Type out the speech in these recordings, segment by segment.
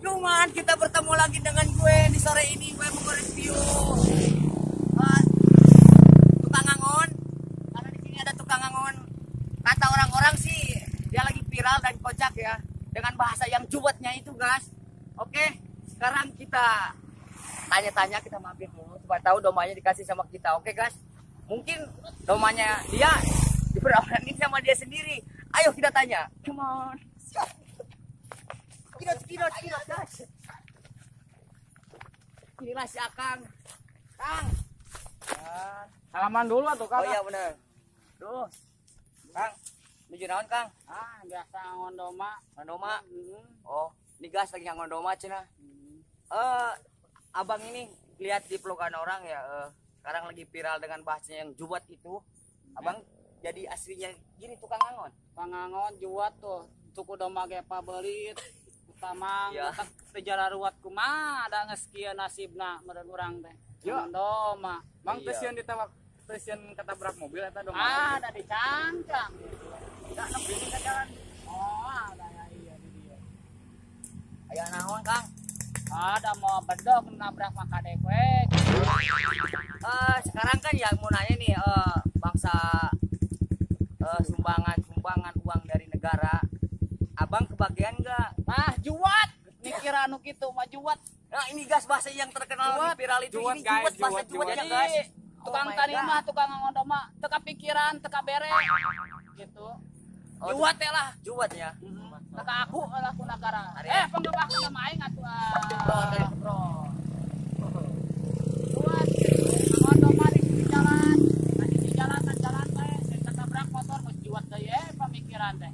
Cuman kita bertemu lagi dengan gue di sore ini. Gue mau review tukang angon. Karena di sini ada tukang angon. Kata orang-orang sih dia lagi viral dan kocak ya, dengan bahasa yang juwetnya itu guys. Oke, sekarang kita tanya-tanya, kita mampir dulu supaya tahu domanya dikasih sama kita. Oke guys, mungkin domanya dia diperawanin sama dia sendiri. Ayo kita tanya. Come on. Kidot, kidot, kidot, guys. Inilah si Akang. Kang. Salaman dulu atuh, Kang. Oh iya benar. Duh. Kang, nuju naon, Kang? Ah, biasa ngangon doma. Ngangon doma? Oh, ini gas lagi ngangon doma cenah. Abang ini lihat di vlogan orang ya, sekarang lagi viral dengan bahasanya yang juwet itu. Abang jadi aslinya gini tukang angon. Tukang angon juwet tuh, tuku domba ge pabelit. Tamang ya. Sejarah ruwat kumaha da geus kieu nasibna meureun urang teh. Yo. Doma. Bang teu sieun ditewak, teu sieun ketabrak mobil eta domba. Ah, da dicangcang. Da nepi ka jalan. Oh, ada ya iya di dieu. Aya naon, Kang? Ada mau bedog nabrak mah kadek we. Sekarang kan yang mau nanya nih, bangsa sumbangan-sumbangan uang dari negara. Abang kebagian enggak? Ah, juwat. Mikir anu kitu mah juwat. Nah, ini gas bahasa yang terkenal juwat, viral itu. Juwat, ini guys, juwat, bahasa juwat, juwatnya, juwat. Guys. Tukang tani mah, tukang ngangon domba, teka pikiran, teka bere. Gitu. Oh, juwat teh lah. Juwat ya. Teka aku lah ku nagara. Panggebah sama aing atuh. Juwat. Ngangon domba di jalan. Di jalan kan jalan teh, ketabrak motor geus juwat deui pamikiran teh.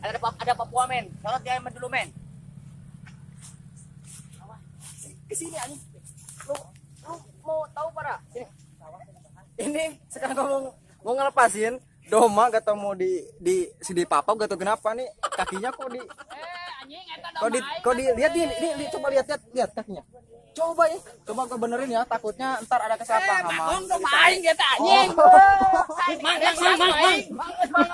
Ada Papua men, sorot dia dulu men. Kesini anjing. Lu mau tahu para? Sini. Ini sekarang ngomong mau ngelepasin doma gak tau mau di si papa gak tau kenapa nih kakinya kok di anjing eta kok di lihat ini coba lihat kakinya. Coba ya, coba gue benerin ya, takutnya ntar ada kesalahpahaman. Bang, doma aing eta anjing. Mang, mang.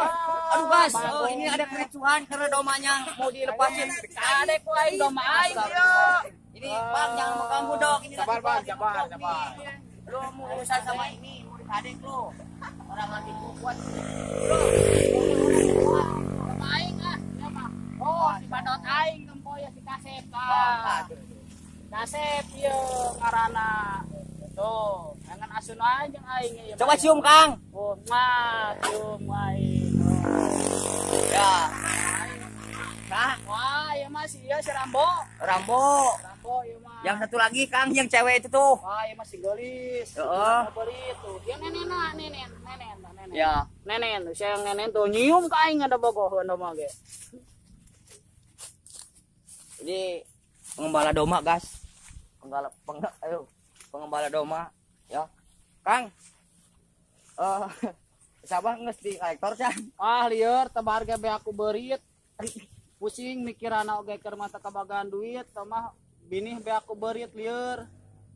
Aduh, guys, ini ada kericuhan karena domanya mau dilepasin. Kadek ku aing doma aing ieu. Ini Bang, jangan mengganggu dong. Ini sabar, Bang, sabar, sabar. Lu mau urusan sama ini, mau dikadek lu. Orang lagi kuat. Doma aing ah, ya mah. Oh, si badot aing nempo ya si Kasep tah. Kasep ieu ngaranna. Tuh, jangan asun aja jeung aing ieu. Coba cium, Kang. Oh, mah cium aing. Ya. Nah, wah, ieu mah si ieu si Rambo. Rambo. Rambo ieu mah. Yang satu lagi, Kang, yang cewek itu tuh. Wah, ieu mah si geulis. Heeh. Beulit tuh. Dia nenena, nenen, nenen, nenen. Ya. Nenen, si yang nenen tuh nyium ka aing ada bogoh mah ge. Ini pengembala doma, guys. Pengembala doma ya. Kang. Sabah geus di kolektor can. Ah, lieur tebar ge aku beurit. Pusing mikiranna oge keur mata kabagaan duit, mah binih be aku beurit lieur.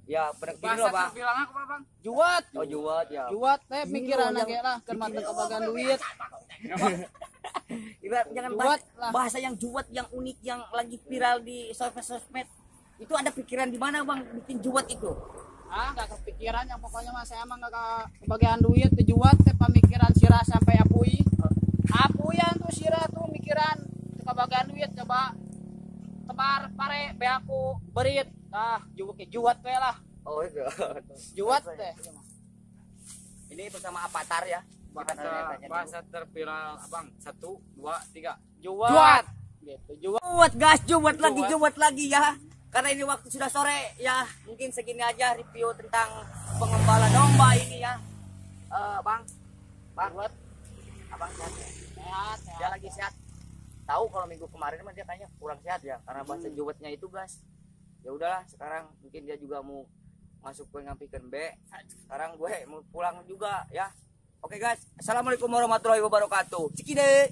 Ya, bener gini loh, Bang. Bilangnya kumaha, Bang? Juwat. Oh, juwat ya. Juwat teh mikiranna ge lah keur mata kabagaan duit. Jangan juwat, bahasa yang juwat, yang unik, yang lagi viral di sosmed-sosmed. Itu ada pikiran di mana, Bang, bikin juwat itu? Ah, nggak kepikiran yang pokoknya mah saya emang nggak kebagian duit teh juwat teh pamikiran sirah sampai apui. Apuyan tuh sirah tuh mikiran kebagian duit coba tebar pare be aku berit. Ah, juwat teh lah. Oh, iya. Juwat teh. Ini bersama Avatar ya. Bahasa terviral Abang 1 2 3. Juwat. Gitu, juwat. Juwat guys, juwat lagi, juwat lagi ya. Karena ini waktu sudah sore ya, mungkin segini aja review tentang pengembala domba ini ya. Bang, Bang, Abang sehat ya? Sehat, sehat. Dia lagi sehat. Tahu kalau minggu kemarin mah dia kayaknya kurang sehat ya, karena bahasa juwetnya itu guys. Ya udahlah, sekarang mungkin dia juga mau masuk gue ngampikeun B. Sekarang gue mau pulang juga ya. Oke guys, assalamualaikum warahmatullahi wabarakatuh. Cikide.